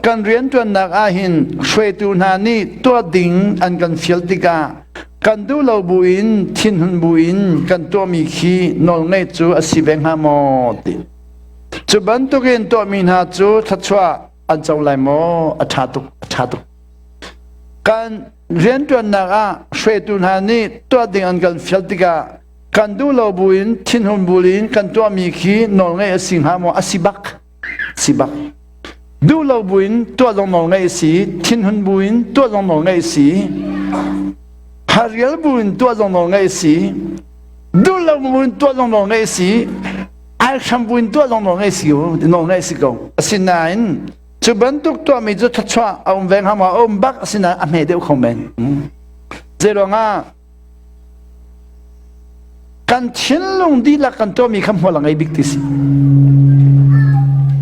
kan rianṭuannak ahhin hruaitu hna nih tuah ding an kan fial tikah kan duh lo buin thinhun buin kan tuahmi khi nawlngaih cu a si ve hnga maw ti. Cu bantukin tuahmi hna cu thluachuah an co lai maw? A ṭha tuk, a ṭha tuk. Kan rianṭuannak ah hruaitu hna nih tuah ding an kan fial tikah kan duh lo buin thinhun buin kan tuahmi khi nawlngaih a si hnga maw? A si bak. Si bak. Duh lo buin tuah zong nawl ngeih si, thinhun buin tuah zong nawl ngeih si, harial buin tuah zong nawl ngeih si, duh lo buin tuah zong nawl ngeih si, aihram buin tuah zong nawl ngeih si, nawl ngeih si ko. Asinain cu bantuk tuahmi cu thluachuah a um ve hnga maw? A um bak asinain a hme deuh kho men. Zeiruangah Kan thinlung dihlak kan tuahmi kha hmual a ngei bik ti si.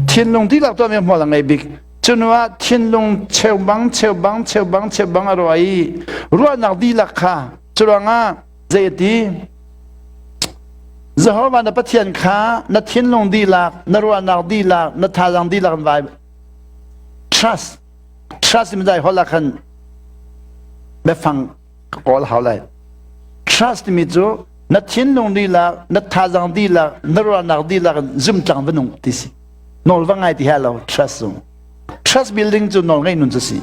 Thinlung dihlak tuahmi hmual a ngei bik. Cunu ah thinlung cheubang cheubang cheubang cheubang a ruah i ruahnak dihlak kha curuangah zei a ti? Jehovah na Pathian kha na thinlung dihlak, na ruahnak dihlak, na thazaang dihlak in vai trust trust mi dai holh ah khan biafang ka kawl hau lai. Trust timi cu na thinlung dihlak, na thazaang dihlak, na ruahnak dihlak in zumtlang va nung ti si. Nawl va ngai ti ha lo, trust zung. Trust building cu nawl ngeih nun cu si.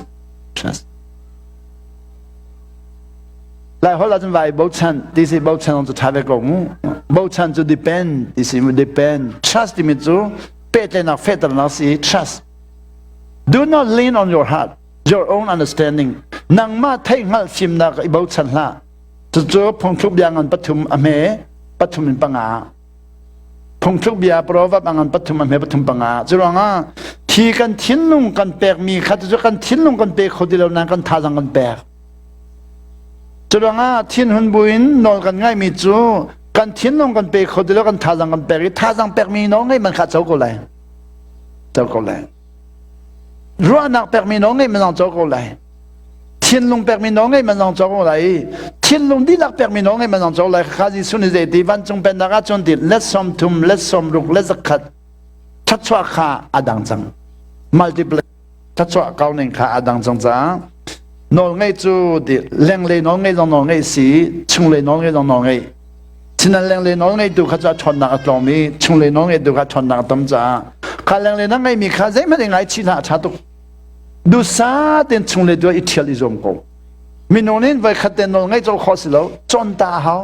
Trust. Lai holh ahcun vai bochan ti si bochan cu ṭha ve ko mu. Bochan cu depend ti si mu depend. Trust timi cu pehtlaihnak fehternak si trust. Do not lean on your heart. your own understanding nangmah theihhngalh fimnak i bochan hlah cucu phungthluk bia ngan pathum a hme pathum in panga phungthluk bia proverb a ngan pathum a hme pathum panga curuangah thi kan thinlung kan pekmi kha cucu kan thinlung kan pe kho ti lo nain kan thazang kan pek curuangah thinhun buin nawl kan ngaihmi cu kan thinlung kan pe kho ti lo kan thazang kan pek i thazang pekmi nawl ngaih man kha co ko lai co ko lai Ruahnak pekmi nawl ngeih man zong co ko lai. Thinlung pekmi nawl ngeih man zong co ko lai. Thinlung dihlak pekmi nawl ngeih man zong co lai. Kha Jesuh nih zei ti vancung pennak ah cun ti let sawm thum, let sawm ruk, let zakhat thluachuah kha a dang cang. Multiply thluachuah kau ning kha a dang cang caah nawl ngeih cu ti lenglei nawl ngeih zong nawl ngeih si, chunglei nawl ngeih zong nawl ngeih. Sinan lenglei nawl ngeitu kha cu a ṭhawnnak a tlawm i chunglei nawl ngeitu kha a ṭhawnnak a tam caah kha lenglei na ngeihmi kha zeihmanh i ngaichih hlah a ṭha tuk. Duhsah tein chunglei tu ah i ṭhial i zuam ko. Minung nih voikhat te nawl ngeih colh khawh si lo, cawn ta a hau.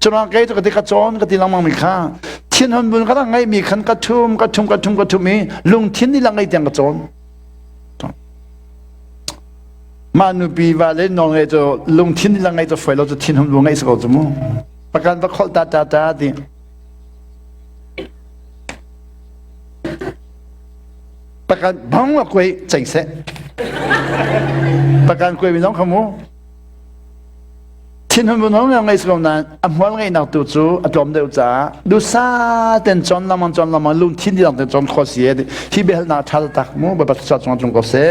Curuang kei cu ka ti ka cawn ka ti lengmang mi kha thinhun bun ka rak ngeihmi khan ka ṭhum ka ṭhum ka ṭhum ka ṭhum i lungthin lila ngei tiang ka cawn. Mah nupi va le nawl ngeih cu lungthin lila ngeih cu foi lo cu thinhun bu ngeih si ko cu mu. Pakan va kholh ta ta ta ti. Pakan bang a kuai cei seh. Pakan kuai mi zong kha mu. Thinhun bu nawl ngeih si ko nain a hmual ngeihnak tu cu a tlawm deuh caah dusa ten cawn lengmang cawn lengmang lungthin dilang ten cawn khawh si hi biahalnak ṭha tak mu Bawipa thluachuah cung ah tlung ko seh.